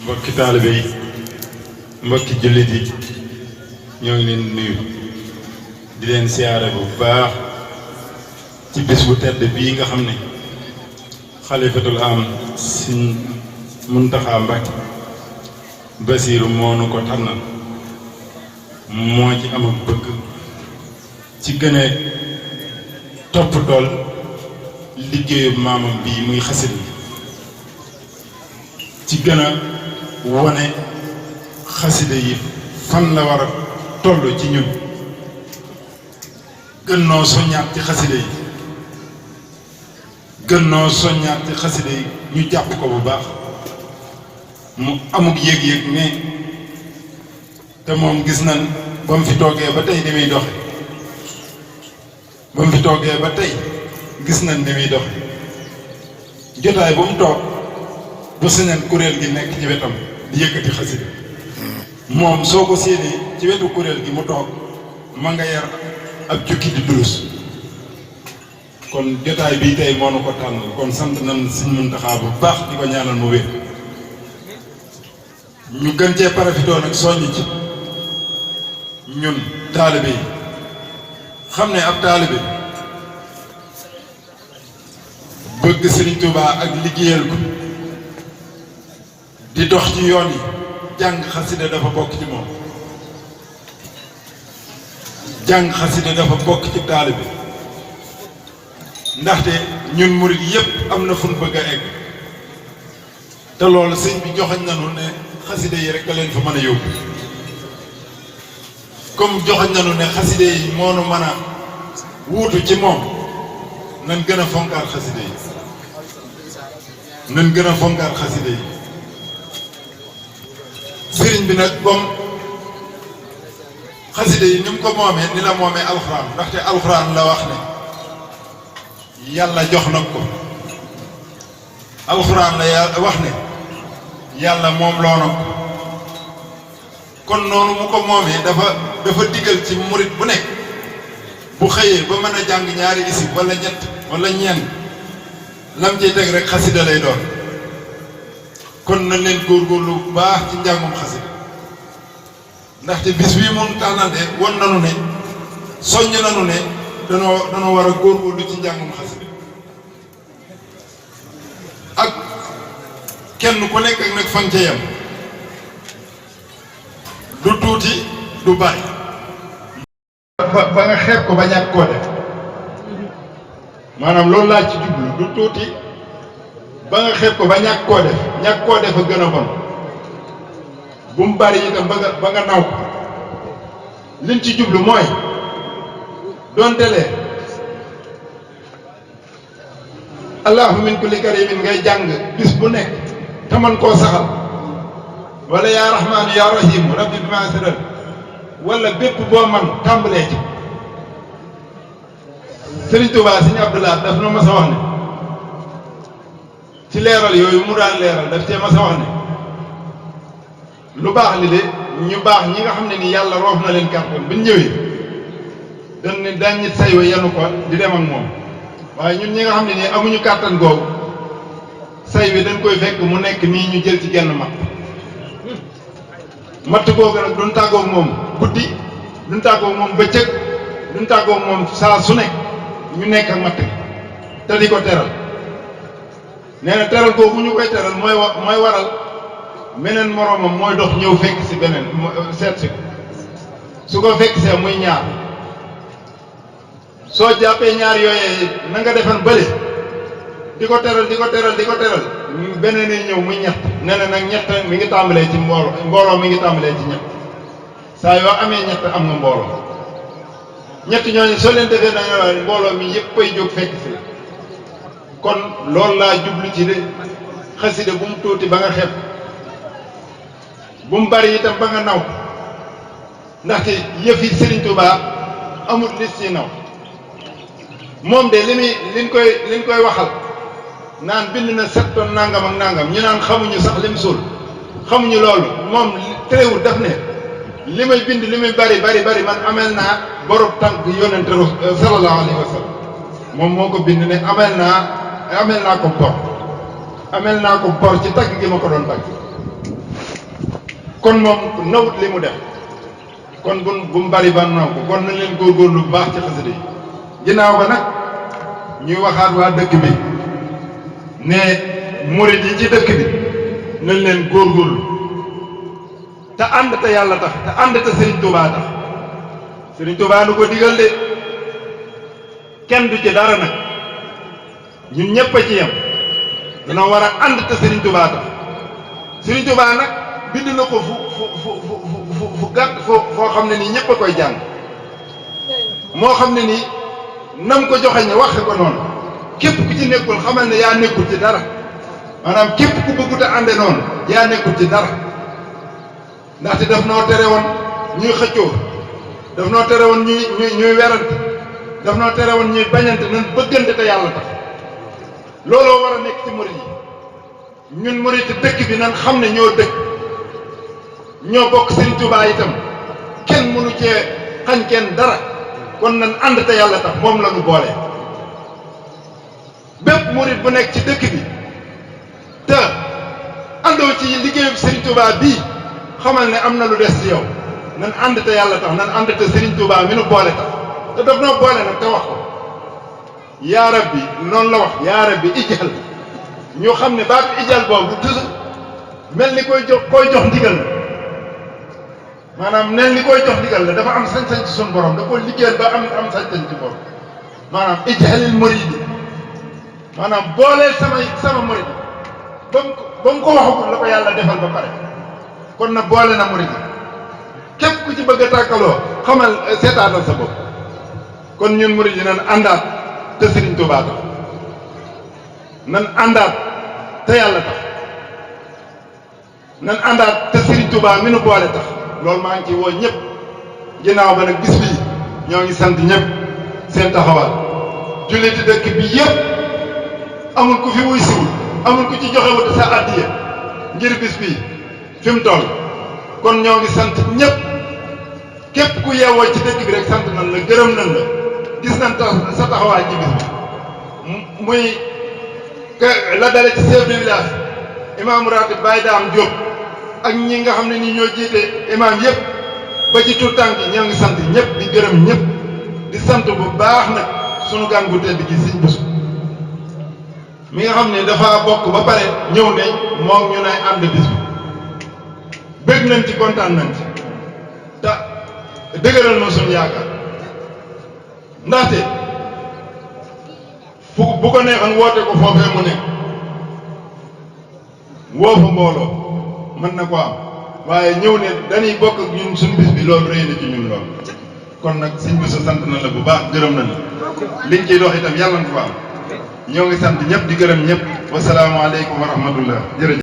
mbokki taalibe yi mbokki jullit yi ñoo ngi leen nuyu di leen siyaare bu baax ci bis bu tedd bii nga xam ne xalifatul am Sëñ Muntaxa Mbàkke Basiiru moo nu ko tànnal moo ci am bëgg ci gën a topp dool liggéeyu maamam bii muy xasit yi ci gën a wone xasida yi fan la war a toll ci ñun gën noo soññaat ci xasida yi gën noo soññaat ci xasida yi ñu jàpp ko bu baax mu amuk yëg-yëg ne te moom gis nañ ba mu fi toogee ba tey ni muy doxe ba mu fi toogee ba tey gis nañ ni muy doxe jotaay ba mu toog bu sañan kuréel gi nekk ci wetam di yëkkati xasida moom soo ko séenee ci wetu kuréel gi mu toog ma nga yar ab jukki di durus kon jotaay bii tey moo nu ko tànnal kon sant nañ Sëñ Muntaxa bu baax di ko ñaanal mu wér ñu gën cee parafitoo nag soññ ci ñun taalibe yi xam ne ab taalibe bëgg Sëriñ Tuubaa ak liggéeyal ko di dox ci yoon yi jàng xasida dafa bokk ci moom jàng xasida dafa bokk ci taalibe ndaxte ñun murit yépp am na fu ñu bëgg a egg te loolu sëñ bi joxañ nañu ne xasida yi rek a leen fa mën a yóbbu comme joxañ nañu ne xasida yi moo nu mën a wuutu ci moom nan gën a fonkaat xasida yi nan gën a fonkaat xasida yi sëriñ bi nag comme xasida yi ni mu ko moomee ni la moomee alxuraan ndaxte alxuraan la wax ne yàlla jox na ko alxuraan la yàlla wax ne yàlla moom loo na ko kon noonu mu ko moomee dafa digal ci murit bu nekk bu xëyee ba mën a jàng ñaari isib wala ñett wala ñeent lam ciy teg rek xasida lay doon kon nañ leen góorgóorlu bu baax ci njàngum xasida ndaxte bis bii moom tànnante won nanu ne soññ nanu ne danoo war a góorgóorlu ci njàngum xasida ak kenn ku nekk ak nag fan ca yem du tuuti du bari ba nga xeeb ko ba ñàkk koo def maanaam loolu laa ci jublu du tuuti ba nga xeeb ko ba ñàkk koo def a gën a bon bu mu bari itam ba nga naw ko liñ ci jublu mooy doonte lee allahu min kulli karimin ngay jàng bis bu nekk te man koo saxal wala yaa rahmaanu yaa rahiim rabbi bi maa siral wala bépp boo man tàmbalee ci Sëriñ Tuubaa Sëriñ Abdulaay daf na mas a wax ne ci leeral yooyu mu daan leeral daf cee mas a wax ne lu baax li de ñu baax ñi nga xam ne ni yàlla roof na leen kàttan bi ñu ñëwee dañ ne daañ ñit say wa yenu ko di dem ak moom waaye ñun ñi nga xam ne nii amuñu kàttan googu say wi dañ koy fekk mu nekk nii ñu jël ci genn matt googu nag duñ tàggoog moom guddi duñ tàggoog moom bëccëg duñ tàggoog moom saa su nekk ñu nekk ak matt gi te di ko teral nee na teral googu ñu koy teral mooy waral meneen moroomam mooy dox ñëw fekk si beneen seet si ko su ko fekk see muy ñaar soo jàppee ñaar yooyee na nga defan bële di ko teral beneen yi ñëw muy ñett nee na nag ñett mi ngi tàmbalee ci mbooloo mi ngi tàmbalee ci ñett saa yoo amee ñett am nga mbooloo ñett ñooñu soo leen defee da mbooloo mi yëpp ay jóg fekk si la kon loolu laa jublu ci de xasida bu mu tuuti ba nga xeeb bu mu bari itam ba nga naw ndaxte yëfi Sëriñ Tuubaa amul lis ci naw moom de liñ koy waxal naan bind na 7 tonnes nangam ak nangam ñu naan xamuñu sax lim suul xamuñu loolu moom teewul daf ne li may bind li muy bari man amel naa borom tànk yonente sallallahu alayhi wa sallam moom moo ko bind ne amel naa ko bor ci tagg gi ma ko doon tagg kon moom nawut li mu def kon bu mu bari ba naw ko kon nañ leen góorgóorlu bu baax ci xasida yi ginnaaw ba nag ñuy waxaat waa dëkk bi ne murid yi ci dëkk bi nañ leen góorgóorlu te ànd te yàlla tax te ànd te Serigne Touba tax Serigne Touba nu ko digal de kenn du ci dara nag ñun ñëpp a ci yem dana war a ànd te Serigne Touba tax Serigne Touba nag bind na ko fu gàtt foo xam ne nii ñëpp a koy jàng moo xam ne nii nam ko joxe ne waxe ko noonu képp ku ci nekkul xamal ne yaa nekkul ci dara maanaam képp ku bëggut a ànde noonu yaa nekkul ci dara ndaxte daf noo tere woon ñuy xëccoo daf noo tere woon ñuy werante daf noo tere woon ñuy bañante nan bëggante te yàlla tax looloo war a nekk ci murid yi ñun murid dëkk bi nan xam ne ñoo dëkk ñoo bokk Serigne Touba itam kenn mënu cee xañ kenn dara kon nan ànd te yàlla tax moom la ñu boole bépp murid bu nekk ci dëkk bi te àndoo ci liggéeyu Serigne Touba bii xamal ne am na lu des ci yow nan ànd te yàlla tax nan ànd te Serigne Touba mi nu boole tax te daf noo boole nag te wax ko yaa rabbi noonu la wax yaa rabbi ijal ñu xam ne baatu ijal boobu toujours mel ni koy jox ndigal la maanaam mel ni koy jox ndigal la dafa am sañ-sañ ci sun borom da ko liggéeyal ba am sañ-sañ ci borom maanaam ijalil muridi maanaam booleel sama murid ba mu ko waxagul la ko yàlla defal ba pare kon na boole na murid képp ku ci bëgg a tàkkaloo xamal seetaatal sa bopp kon ñun murid yi nan àndaat te Serigne Touba tax nan àndaat te yàlla tax nan àndaat te Serigne Touba mi nu boole tax loolu maa ngi ci woo ñëpp ginnaaw ba nag bis bii ñoo ngi sant ñëpp seen taxawaay julliti dëkk bi yëpp amul ku fi wuy siwul amul ku ci joxe wut sa addiya ngir bis bii fi mu toll kon ñoo ngi sant ñëpp képp ku yeewoo ci dëkk bi rek sant nan la gërëm nan la gis nañ sa taxawaay ci bis bi muy la dale ci chef de village imam ratib Baye Dame Diop ak ñi nga xam ne nii ñoo jiite imam yëpp ba ci tout tànk yi ñoo ngi sant ñëpp di gërëm ñëpp di sant bu baax nag sunu gan gu tedd gi Sëñ Bousso mi nga xam ne dafa bokk ba pare ñëw ne moom ñu nay ànd bis bi bëgg nañ ci kontaan nañ ci te dëgëral na suñu yaakaar ndaxte bu ko neexoon woote ko foofee mu nekk woo fa mbooloo mën na ko am waaye ñëw ne dañuy bokk ak ñun suñu bis bi loolu rëy na ci ñun lool kon nag Sëñ Bousso sant na la bu baax gërëm na la liñ ciy dox itam yàlla na ko fa am ñoo ngi sant ñëpp di gërëm ñëpp wasalaamaaleykum wa rahmatullah jërëjëf